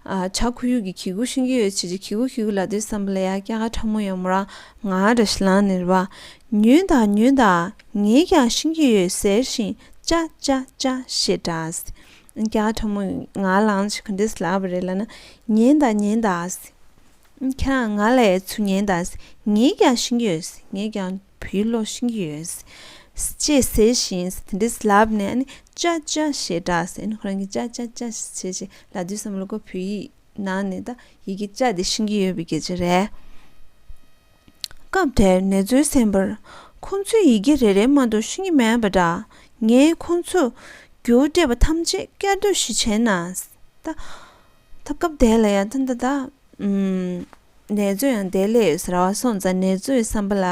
ཨ། བྱ་ཁོར་ཡུག་གིས་གྱི་གུག་ཤེས་ཀྱི་ཡོད་ཟེར་ཞིག་གྱི་གུག་གྱི་གུག་ལབ་དུས་ཙམ་པ་ལ་ཡ་སྐྱ་ཀ་ཁྲ་མོ་ཡང་མོ་རང་ངར་འདྲ་ཞིག་ལངས་ནས་རེད་བ། ཉོན་དང་ཉོན་དང་། ངས་ཀྱང་ཤེས་ཀྱི་ཡོད་ཟེར་ཞིང་། ཅ་ཅ་ཅ་ཞེས་བསྒྲགས། སྐྱ་ཀ་ཁྲ་མོ་ངར་ལངས་ཤིག་ག་འདྲས་ལབ་པ་རེད་ལབ་ན། ཉན་དང་ཉན་དང་། ཁྱེད་རང་ང་ལ་ཡ་ཚུར་ཉན་དང་། ངས་ཀྱང་ཤེས་ཀྱི་ཡོད། ངས་ཀྱང་བོད་ཡིག་ཀློག་ཤེས་ཀྱི་ཡོད། ཅེས་ཟེར་ཞིང་དེ་འདྲས་ལབ་ནས། ཨ་ནི་ཅ་ཅ་ཞེས་བསྒྲགས་ཟེར། ཨ་ནི་ཁོ་རང་གིས་ཅ་ཅ་ཅ་ཞེས་ཞེས་ལབ་དུས་ཙམ་པ་ལ་ཁོ་བོད་ཡིག་ནང་ནས་ད་ཡི་གེ་ཅ་དེ་ཤེས་ཀྱི་ཡོད་པའི་སྐད་ཆ་རེད། སྐབས་དེར་ནེ་ཙོའི་སེམས་པར། ཁོ་ཚོས་ཡི་གེ་རེ་རེ་མ་གཏོགས་ཤེས་ཀྱི་མེད་པ་འདྲ། ངས་ཁོ་ཚོས་རྒྱུགས་སྤྲད་པ་ཐམས་ཅད་བསྐྱར་ཟློས་ཤིག་བྱས་ན། ད་ད་སྐབས་དེ་ལ་ཡང་ད་ད་ད། ཨུམ། ནེ་ཙོ་ཡང་དེ་ལས་ཟེར་བ་སོང་ཙང་ནེ་ཙོའི་བསམ་པ་ལ་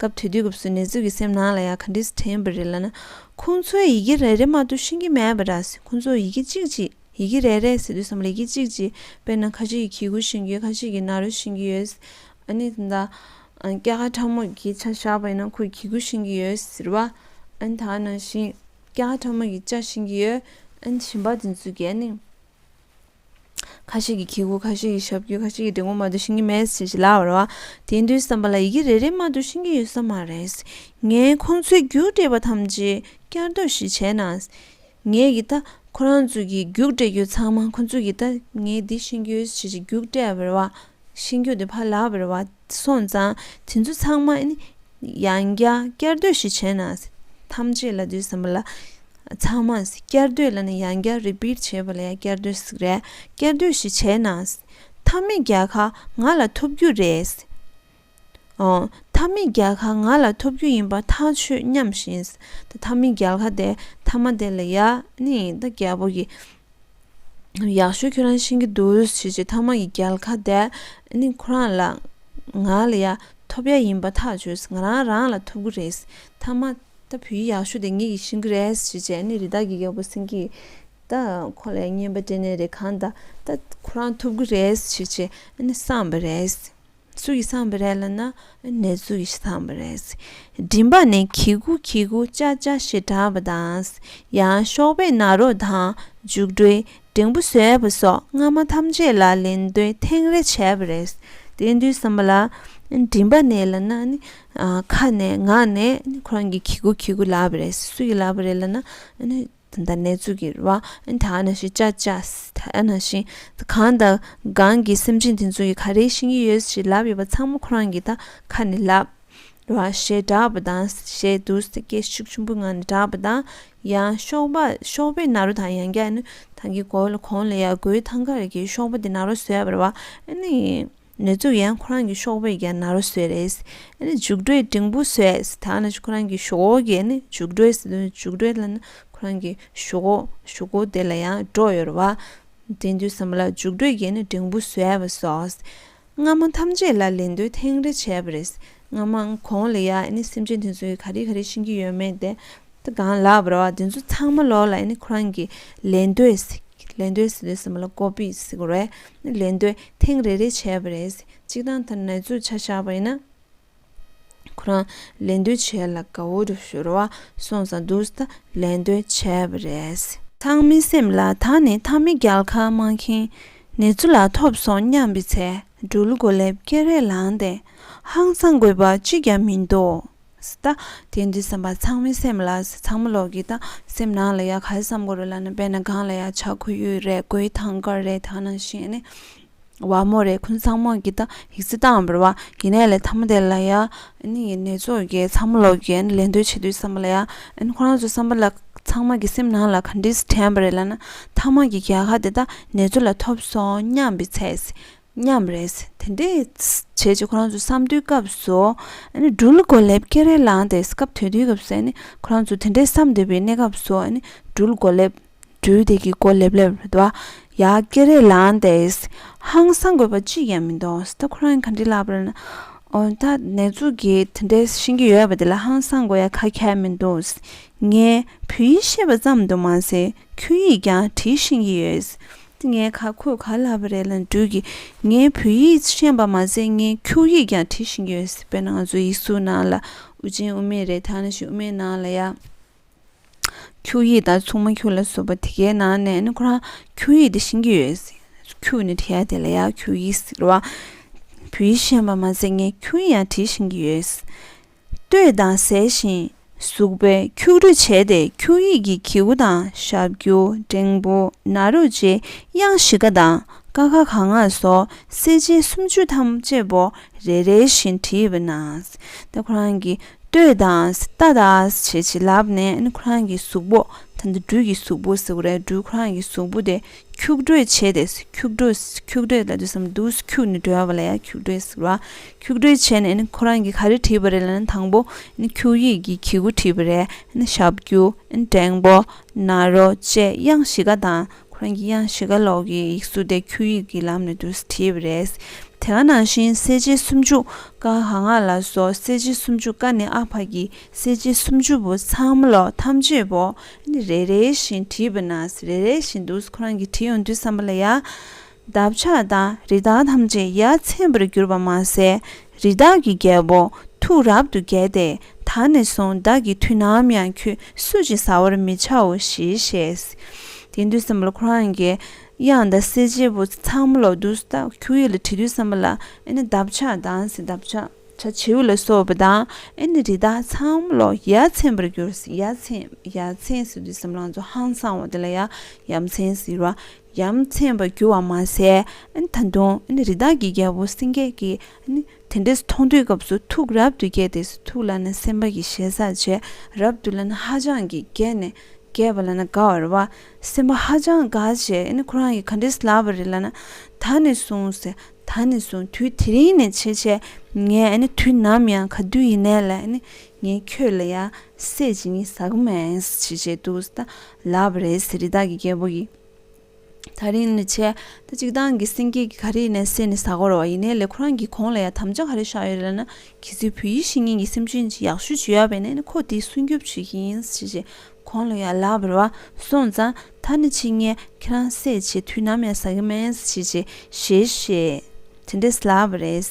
སྐབས་དེ་དུས་སྐབས་སུ་ནེ་ཙོ་གི་སེམས་ནང་ལ་ཡང་ག་འདྲས་དྲན་པ་རེད་ལབ་ན། ཁོང་ཚོས་ཡི་གེ་རེ་རེ་མ་གཏོགས་ཤེས་ཀྱི་མེད་པ་འདྲ་ཟེར། ཁོང་ཚོ་ཡི་གེ་གཅིག་གཅིག་ཡི་གེ་རེ་རེ་ཟེར་དུས་ཙམ་ལ་ཡི་གེ་གཅིག་གཅིག་དཔེར་ན་ཁ་ཤས་ཀྱིས་གྱི་གུག་ཤེས་ཀྱི་ཡོད། ཁ་ཤས་ཀྱིས་ན་རོ་ཤེས་ཀྱི་ཡོད། ཨ་ནི་ད་ལྟ་ ཨ་སྐྱ་ཀ་ཁྲ་མོ་གི་ཆ་བཞག་པ་ཡིན་ན་ཁོས་གྱི་གུ་ཤེས་ཀྱི་ཡོད་ཟེར་བ། ཨ་ནི་ད་ནང་བཞིན་སྐྱ་ཀ་ཁྲ་མོ་གི་ཅ་ཤེས་ཀྱི་ཡོད། ཨ་ནི་གཞན་པ་དེ་ཚོ་གས་ནི། ཁ་ཤས་ཀྱིས་གི་གུ། ཁ་ཤས་ཀྱིས་ཞབས་ཀྱུ། ཁ་ཤས་ཀྱིས་འགྲེང་བུ་མ་གཏོགས་ཤེས་ཀྱི་མེད་ཅེས་ལབ་པ་རེད་བ། དེ་དུས་ཙམ་པ་ལ་ཡི་གེ་རེ་རེ་མ་གཏོགས་ཤེས་ཀྱི་ཡོད་ས་མ་རེད། ངས་ཁོང་ཚོའི་རྒྱུགས་སྤྲད་པ་ཐམས་ཅད་བསྐྱར་ཟློས་ཤིག་བྱས་ན། ངས་ཀྱི་ད་ཁོ་རང་ཚོ་གི་རྒྱུགས་སྤྲད་རྒྱུ་ཚང་མ། ཁོང་ཚོ་གི་ད་ངས་འདི་ཤེས་ཀྱི་ཡོད་ཅེས་རྒྱུགས་སྤྲད་པ་རེད་བ། ཤེས་རྒྱུ་དེ་ཕར་ལབ་པ་རེད་བ། སོང་ཙང་དེ་ཚོ་ཚང་མ་ཨ་ནི་ཡང་བསྐྱར་བསྐྱར་ཟློས་ཤིག་བྱས་ན། ཐམས་ཅད་ལབ་དུས་ཙམ་པ་ལ་ཚང་མ། བསྐྱར་ཟློས་ལབ་ན་ཡང་བསྐྱར་རི་པིཊ་བྱས་པ་ལ་ཡང་བསྐྱར་ཟློས་ཟེར་རེད། བསྐྱར་ཟློས་ཤིག་བྱས་ན། མཐའ་མའི་རྒྱལ་ཁ་ང་ལ་ཐོབ་རྒྱུ་རེད། ཨོ། མཐའ་མའི་རྒྱལ་ཁ་ང་ལ་ཐོབ་རྒྱུ་ཡིན་པ་ཐག་ཆོད་སྙམ་བཞིན། ད་མཐའ་མའི་རྒྱལ་ཁ་དེ་མཐའ་མ་དེ་ལ་ཡ་ནི་ད་རྒྱལ་པོ་གི་ཡག་ཤོས་ཁྱོད་རང་ཤེས་ཀྱི་འདུག་ཞེས་བྱས། མཐའ་མ་གི་རྒྱལ་ཁ་དེ་ནི་ཁོ་རང་ལ། ང་ལ་ཡ་ཐོབ་ཡ་ཡིན་པ་ཐག་ཆོད། ང་རང་རང་ལ་ཐོབ་ཀྱི་རེད། མཐའ་མ་ད་བོད་ཡིག་ཡག་ཤོས་དེ་ངེད་ཀྱིས་ཤེས་ཀྱི་རེད་ཞེས་བྱས། ནི་རི་དྭགས་ཀྱི་རྒྱལ་པོ་སེང་གེས་ད་ཁོ་ལ་ཡ་རྔན་པ་སྤྲད་ནའི་རེད། གང་ལྟར་ད་ཁོ་རང་ཐོབ་ཀྱི་རེད་ཞེས་བྱས་ནི་བསམ་པ་རེད། སུ་ཡིས་བསམ་པ་རེད་ལབ་ན། ནེ་ཙོ་ཡིས་བསམ་པ་རེད། མགྲིན་པ་ནས་གི་གུ་གི་གུ་ཅ་ཅ་ཞེས་གྲགས་པ་དང་། ཡང་གཤོག་པའི་ནཱ་རོ་དང་མཇུག་སྒྲོའི་འགྲེང་བུ་བཟོས་པ་སོགས་སྔ་མ་ཐམས་ཅད་ལ་ལན་ལྡོན་ཐེངས་རེ་བྱས་པ་རེད། དེ་དུས་ཙམ་པ་ལ་མགྲིན་པ་ནས་ལབ་ན་ནི། ཨ་ཁ་ནས་ངག་ནས་ནི་ཁོ་རང་གིས་གི་གུ་གི་གུ་ལབ་པ་རེད། སུ་ཡིས་ལབ་པ་རེད་ལབ་ན་ནི། ད་ནེ་ཙོ་གིས་རེད་བ། ཨ་ནི་ད་ནང་བཞིན་ཅ་ཅ། ད་ནང་བཞིན་གང་དང་གང་གི་སེམས་ཅན་དེ་ཚོ་གིས་ག་རེ་ཤེས་ཀྱི་ཡོད་ཞེས་ལབ་ཡོད་པ་ཚང་མ་ཁོ་རང་གིས་ད་ཁ་ནས་ལབ་རེད་བ། ཞེས་གྲགས་པ་དང་། ཞེས་འདུག་སེ་སྐད་ཤུགས་ཆེན་པོའི་ངང་ནས་གྲགས་པ་དང་། ཡང་གཤོག་པ། གཤོག་པའི་ནཱ་རོ་དང་། ཡང་བསྐྱར་ནི་ད་གིན་གོང་ལ་གོང་ལ་ཡ་གོས་ཐང་དཀར་གྱི་གཤོག་པ་དེ་ནཱ་རོ་བཟོས་པ་རེད་བ། ཨ་ནི། ནེ་ཙོ་ཡང་ཁོ་རང་གི་གཤོག་པའི་རྒྱན་ནཱ་རོ་བཟོས་རེད། ཨ་ནི་མཇུག་སྒྲོའི་འགྲེང་བུ་བཟོས། ད་ནི་ཁོ་རང་གི་གཞུག་གུ་གི་ནི་མཇུག་སྒྲོ། མཇུག་སྒྲོ་ལབ་ན་ཁོ་རང་གི་གཞུག་གུ། གཞུག་གུ་དེ་ལ་ཡང་སྒྲོ་ཡོད་རེད་བ། དེ་དུས་ཙམ་པ་ལ་མཇུག་སྒྲོ་གི་ནི་འགྲེང་བུ་བཟོས་པ་སོགས། སྔ་མ་ཐམས་ཅད་ལ་ལན་ལྡོན་ཐེངས་རེ་བྱས་པ་རེད། སྔ་མ་གོང་ལ་ཡ་ཨ་ནི་སེམས་ཅན་དེ་ཚོས་ག་རེ་ག་རེ་ཤེས་ཀྱི་ཡོད་མེད་དེ། ད་གང་ལབ་རེད་བ། དེ་ཚོ་ཚང་མ་ལོག་ལ་ཨ་ནི་ཁོ་རང་གི་ལན་ལྡོན། ལན་ལྡོན་ཟེར་དུས་ཙམ་པ་ལ་ཀོ་པི་ཟེར་དགོས་རེད། ལན་ལྡོན་ཐེངས་རེ་རེ་བྱས་པ་རེད། སྤྱིར་བཏང་ད་ནེ་ཙོ་ཆ་བཞག་པ་ཡིན་ན། ཁོ་རང་ལན་ལྡོན་བྱས་ལ་དགའ་བོ་འདྲ་ཞུ་རེད་བ། སོང་ཙང་འདུག་སེ་ད་ལན་ལྡོན་བྱས་པ་རེད། ཚང་མའི་སེམས་ལ་ད་ནི་མཐའ་མའི་རྒྱལ་ཁ་མ་མཁྱེན། ནེ་ཙོ་ལ་ཐོབ་སོང་སྙམ་པའི་ཚེ། སྦྲུལ་མགོ་ལེབ་ཀེ་རེ་ལངས་ཏེ། ཧང་སང་དགོས་པ་གཅིག་ཀྱང་མི་འདུག་ད་དེ་འདི་བསམ་པ་ཚང་མའི་སེམས་ལ། ཚང་མ་ལོག་གི་ད་སེམས་ནང་ལ་ཡ་ག་རེ་བསམ་དགོས་རེད་ལབ་ན། དཔེར་ན་གང་ལ་ཡ་ཇ་ཁོར་ཡུག་རེད། གོས་ཐང་དཀར་རེད། ད་ནང་བཞིན་ནི་བ་མོ་རེད། ཁོང་ཚང་མ་གི་ད་ཡིག་ཚད་བཏང་བ་རེད་བ། ཡིན་ནའི་ལས་མཐའ་མ་དེ་ལ་ཡ་ནི་ནེ་ཙོ་གི་ཚང་མ་ལོག་གི་ལན་ལྡོན་བྱེད་དུས་ཙམ་པ་ལ་ཡ། ཁོ་རང་ཚོ་བསམ་པ་ལ་ཚང་མ་གི་སེམས་ནང་ལ་ག་འདྲས་དྲན་པ་རེད་ལབ་ན། མཐའ་མ་གི་རྒྱལ་ཁ་དེ་ད་ནེ་ཙོ་ལ་ཐོབ་སོང་སྙམ་པའི་ཚེ། སྙམ་རེད། དེ་འདྲས་བྱས་རྗེས་ཁོ་རང་ཚོ་བསམ་དུས་སྐབས་སུ། ཨ་ནི་སྦྲུལ་མགོ་ལེབ་ཀེ་རེ་ལངས་ཏེ། སྐབས་དེ་དུས་སྐབས་སུ་ཨ་ནི་ཁོ་རང་ཚོ་དེ་འདྲས་བསམ་བསྡད་པའི་གནས་སྐབས་སུ། ཨ་ནི་སྦྲུལ་མགོ་ལེབ། སྦྲུལ་དེ་གི་མགོ་ལེབ་ལེབ་རེད་བ། ཡ་ཀེ་རེ་ལངས་ཏེ། ཧང་སང་དགོས་པ་གཅིག་ཀྱང་མི་འདུག་ད་ཁོ་རང་ག་འདྲས་ལབ་པ་རེད་ན། ཨོ་ད་ནེ་ཙོ་གིས་དེ་འདྲས་ཤེས་ཀྱི་ཡོད་པ་དེ་ལ་ཧང་སང་དགོས་ཡ་ག་གལ་མི་འདུག་ངས་བོད་ཡིག་ཤེས་པ་ཙམ་དུ་མ་ཟད་ཁྱོད་ཡིག་ཀྱང་བྲིས་ཤེས་ཀྱི་ཡོད། ངས་ཁ་ཁོས་ག་ལབ་པ་རེད་ལབ་ན། སྦྲུལ་གྱིས་ངས་བོད་ཡིག་ཤེས་པ་མ་ཟད་ངས་ཁྱོད་ཡིག་ཀྱང་བྲིས་ཤེས་ཀྱི་ཡོད། དཔེར་ན་ང་ཚོ་ཡིག་གཟུགས་ནང་ལ་དབུ་ཅན་དབུ་མེད་རེད། ད་ནང་བཞིན་དབུ་མེད་ནང་ལ་ཡ་ཁྱུག་ཡིག་དང་མཚུངས་མ་ཁྱུག་ལ་སོགས་པ་དེ་གའི་ནང་ནས་ནི་ཁོ་རང་ཁྱུག་ཡིག་དེ་ཤེས་ཀྱི་ཡོད། ཁྱུག་ནས་བྲིས་ཡ་དེ་ལ་ཡ་ཁྱུག་ཡིག་ཟེར་བ། བོད་ཡིག་ཤེས་པ་མ་ཟད་ངས་ཁྱུག་ཡིག་ཡང་བྲིས་ཤེས་ཀྱི་ཡོད། ལྟོས་དང་ཟེར་བཞིན་གཟུགས་པོའི་ཁྱུག་ཀྲོལ་བྱས་ཏེ། ཁྱུག་ཡིག་གི་གི་གུ་དང་ཞབས་ཀྱུ། འགྲེང་བུ། ན་རོ་བཅས་དབྱངས་བཞི་ཀ་དང་ཀ་ཁ་ག་ང་སོགས་གསལ་བྱེད་སུམ་ཅུ་ཐམས་ཅད་པོ་རེ་རེ་བཞིན་བྲིས་པ་ན། ད་ཁོ་རང་གིས་ལྟོས་དང་ལྟ་དང་བྱས་བྱས་ལབ་ནས་ཨ་ནི་ཁོ་རང་གི་གཟུགས་པོ། ད་འདི་སྦྲུལ་གྱི་གཟུགས་པོ་ཟེར་བ་རེད། སྦྲུལ་ཁོ་རང་གི་གཟུགས་པོ་དེ་ཁྱུག་ཀྲོལ་བྱས་ཏེ། ཁྱུག་ཀྲོལ། ཁྱུག་ཀྲོལ་ལབ་དུས་ཙམ་འདུག་སེ་ཁྱུག་ནས་འགྲོ་བ་ལ་ཡ་ཁྱུག་ཀྲོལ་ཟེར་བ། ཁྱུག་ཀྲོལ་བྱས་ནས་ཨ་ནི་ཁོ་རང་གིས་ག་རེ་བྲིས་པ་རེད་ལབ་ན། དང་པོ་ཨ་ནི་ཁྱུག་ཡིག་གི་གི་གུ་བྲིས་པ་རེད། ཨ་ནི་ཞབས་ཀྱུ། ཨ་ནི་འགྲེང་བུ། ན་རོ་བཅས་དབྱངས་བཞི་ཀ་དང་། ཁོ་རང་གི་དབྱངས་བཞི་ཀ་ལོག་གི་ཡིག་གཟུགས་དེ་ཁྱུག་ཡིག་གི་ལམ་ནས་འདུག་སེ་བྲིས་པ་རེད། དེ་ག་ནང་བཞིན་གསལ་བྱེད་སུམ་ཅུ། ཀ་ཁ་ག་ང་ལ་སོགས་གསལ་བྱེད་སུམ་ཅུ། ཀ་ནས་ཨ་ཕ་གི་གསལ་བྱེད་སུམ་ཅུ་པོ་ཚང་མ་ལོག་ཐམས་ཅད་པོ་ཨ་ནི་རེ་རེ་བཞིན་བྲིས་པ་ན། རེ་རེ་བཞིན་འདུག་སེ་ཁོ་རང་གིས་བྲིས་ཡོང་དུས་ཙམ་པ་ལ་ཡ། འདབ་ཆགས་དང་རི་དྭགས་ཐམས་ཅད་ཡ་མཚན་པར་གྱུར་པ་མ་ཟད། རི་དྭགས་ཀྱི་རྒྱལ་པོ་ཐུགས་རབ་ཏུ་དགྱེས་ཏེ། ད་ནས་བཟུང་བདག་གིས་དུས་ནམ་ཡང་ཁྱོད་སུ་ཅིག་ཟ་བར་མི་བྱའོ་ཞེས་བཤད། དེ་དུས་ཙམ་པ་ལ་ཁོ་རང་གིས་གཡང་དང་སེར་བྱེས་པོ་ཚང་མ་ལོག་འདུག་ད་ཁྱུག་ཡིག་ལ་བྲིས་དུས་ཙམ་པ་ལ་ཨེ་ནི་འདབ་ཆགས་དང་ཟེར། འདབ་ཆགས་བྱ་བྱིའུ་ལ་སོགས་པ་དང་ཨེ་ནི་རི་དྭགས་ཚང་མ་ལོག་ཡ་མཚན་པར་གྱུར། ཡ་མཚན། ཡ་མཚན་ཟེར་དུས་ཙམ་པ་ང་ཚོ་ཧང་སང་བ་དེ་ལ་ཡ་ཡ་མཚན་ཟེར་བ། ཡ་མཚན་པར་གྱུར་བ་མ་ཟད། ཨ་ནི་ད་དུང་ཨ་ནི་རི་དྭགས་ཀྱི་རྒྱལ་པོ་སེང་གེ་གིས་ཨ་ནི་དེ་འདྲས་མཐོང་དུས་སྐབས་སུ་ཐུགས་རབ་ཏུ་དགྱེས་ཏེ། ཐུགས་ལ་ནི་སེམས་པ་གི་ཞེ་ས་བྱས། རབ་ཏུ་ལ་ནི་ཧ་ཅང་གི་དགྱེས་ནས། དགྱེས་པ་ལ་ནི་དགའ་བ་རེད་བ། སེམས་པ་ཧ་ཅང་དགའ་བྱས། ཨ་ནི་ཁོ་རང་གིས་ག་འདྲས་ལབ་པ་རེད་ལབ་ན། ད་ནས་བཟུང་ཟེར། ད་ནས་བཟུང་དུས་དེ་རིང་ནས་བྱས་བྱས་ངས་ཨ་ནི་དུས་ནམ་ཡང་ག་དུས་ཡིན་ནའི་ལ་ཨ་ནི་ངས་ཁྱོད་ལ་ཡ་སྲས་བྱེད་ཉིན་ཟ་གི་མེད་ཟེར་བྱས་འདུག་ད་ལབ་པ་རེད་ཟེར། རི་དྭགས་ཀྱི་རྒྱལ་པོ་གིས། ད་རིང་ནས་བྱས་ད་སྤྱིར་བཏང་གི་སེང་གེ་གི་ག་རེ་ཡིན་ནའི་བསད་ནས་ཟ་དགོས་རེད་བ། ཡིན་ནའི་ལས་ཁོ་རང་གིས་གོང་ལ་ཡ་དམ་བཅའ་ག་རེ་བཞག་ཡོད་རེད་ལབ་ན། གལ་སྲིད་བོད་ཡིག་ཤེས་མཁན་གྱི་སེམས་ཅན་ཅིག་ཡག་ཤོས་ཅིག་ཡོད་པ་ཡིན་ན་ཁོ་དེ་སྲུང་སྐྱོབ་བྱེད་ཀྱི་ཡིན་ཟེར་བྱས་གོང་ལ་ཡ་ལབ་པ་རེད་བ། སོང་ཙང་ད་ནི་ཕྱིན་ངས་ཁྱེད་རང་སྲས་བྱེད་དུས་ནམ་ཡང་ཟ་གི་མེད་ཟེར་བྱས་ཞེས་བཤད། དེ་འདྲས་ལབ་པ་རེད།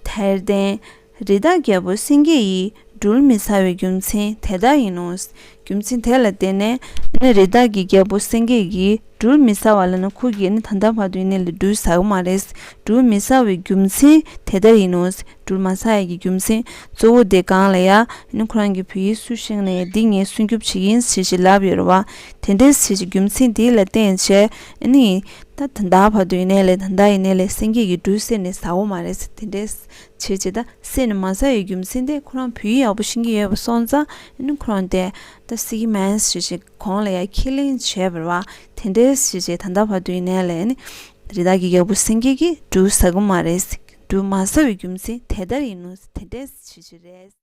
དེར་བརྟེན་རི་དྭགས་རྒྱལ་པོ་སེང་གེ་ཡིས་སྦྲུལ་མི་ཟ་བའི་རྒྱུ་མཚན་དེ་ལྟར་ཡིན་ནོ། རྒྱུ་མཚན་དེ་ལ་བརྟེན་ནས་ནི་རི་དྭགས་ཀྱི་རྒྱལ་པོ་སེང་གེ་ཡིས་སྦྲུལ་མི་ཟ་བ་ལ་ནི་ཁོ་གིས་ནི་ད་ལྟ་བར་དུ་ཡིན་ནའི་ལས་སྦྲུལ་ཟ་གི་མ་རེད། སྦྲུལ་མི་ཟ་བའི་རྒྱུ་མཚན་དེ་ལྟར་ཡིན་ནོ། སྦྲུལ་མ་ཟ་ཡ་གི་རྒྱུ་མཚན་གཙོ་བོ་དེ་གང་ལ་ཡ་ནི་ཁོ་རང་གི་བོད་ཡིག་སུ་ཤེས་ནའི་འདི་ངས་སྲུང་སྐྱོབ་བྱེད་ཀྱི་ཡིན་ཟེར་བྱས་ལབ་ཡོད་རེད་བ། དེ་འདྲས་ཟེར་བྱས་རྒྱུ་མཚན་དེ་ལ་བརྟེན་བྱས་ནི་ད་ད་ལྟ་བར་དུ་ཡིན་ནའི་ལས་ད་ལྟ་ཡིན་ནའི་ལས་སེང་གེ་གིས་སྦྲུལ་བསད་ནས་ཟ་གི་མ་རེད་ཟེར། དེ་འདྲས་བྱས་བྱས་ད་བསད་ནས་མ་ཟ་ཡའི་རྒྱུ་མཚན་དེ་ཁོ་རང་བོད་ཡིག་ཡག་པོ་ཤེས་ཀྱི་ཡོད་པ་སོང་ཙང་ཨ་ནི་ཁོ་རང་དེ་ད་སྲིད་ཀྱི་མེད་ཟེར་བྱས་གོང་ལ་ཡ་ཁས་ལེན་བྱས་པ་རེད་བ། དེ་འདྲས་ཟེར་བྱས་ད་ལྟ་བར་དུ་ཡིན་ནའི་ལས་ཨ་ནི་རི་དྭགས་ཀྱི་རྒྱལ་པོ་སེང་གེ་གིས་སྦྲུལ་ཟ་གི་མ་རེད། སྦྲུལ་མ་ཟ་བའི་རྒྱུ་མཚན་དེ་ལྟར་ཡིན་ནོ། དེ་འདྲས་ཟེར་བྱས་རེད།